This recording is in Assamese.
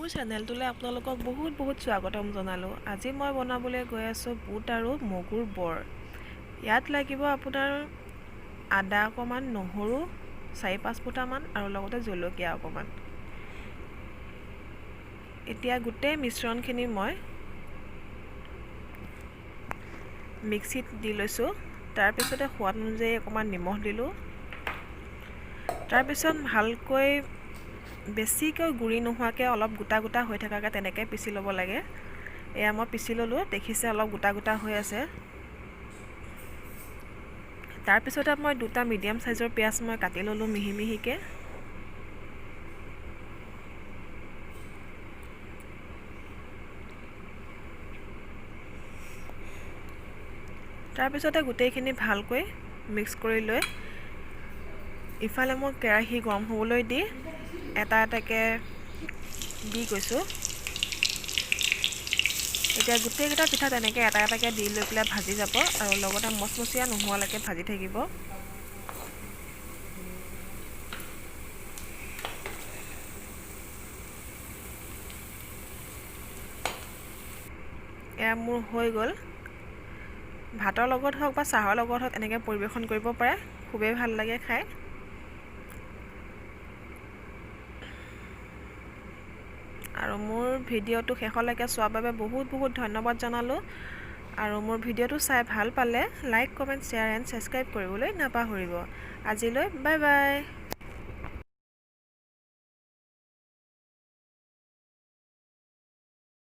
মোৰ চেনেলটোলৈ আপোনালোকক বহুত বহুত স্বাগতম জনালোঁ। আজি মই বনাবলৈ গৈ আছোঁ বুট আৰু মগুৰ বৰ। ইয়াত লাগিব আপোনাৰ আদা অকণমান, নহৰু 4-5 ফুটামান আৰু লগতে জলকীয়া অকণমান। এতিয়া গোটেই মিশ্ৰণখিনি মই মিক্সিত দি লৈছোঁ। তাৰপিছতে সোৱাদ অনুযায়ী অকণমান নিমখ দিলোঁ। তাৰপিছত ভালকৈ বেছিকৈ গুড়ি নোহোৱাকৈ অলপ গোটা গোটা হৈ থকাকৈ তেনেকৈ পিচি ল'ব লাগে। এয়া মই পিচি ল'লোঁ, দেখিছে অলপ গোটা গোটা হৈ আছে। তাৰপিছতে মই দুটা মিডিয়াম চাইজৰ পিঁয়াজ মই কাটি ল'লোঁ মিহি মিহিকৈ। তাৰপিছতে গোটেইখিনি ভালকৈ মিক্স কৰি লৈ ইফালে মই কেৰাহী গৰম হ'বলৈ দি এটা এটাকৈ দি গৈছোঁ। এতিয়া গোটেইকেইটা পিঠা তেনেকৈ এটা এটাকৈ দি লৈ পেলাই ভাজি যাব আৰু লগতে মচমচীয়া নোহোৱালৈকে ভাজি থাকিব। এয়া মোৰ হৈ গ'ল। ভাতৰ লগত হওক বা চাহৰ লগত হওক এনেকৈ পৰিৱেশন কৰিব পাৰে, খুবেই ভাল লাগে খাই। আৰু মোৰ ভিডিঅ'টো শেষলৈকে চোৱাৰ বাবে বহুত বহুত ধন্যবাদ জনালোঁ। আৰু মোৰ ভিডিঅ'টো চাই ভাল পালে like, comment, share and subscribe কৰিবলৈ নাপাহৰিব। আজিলৈ বাই বাই।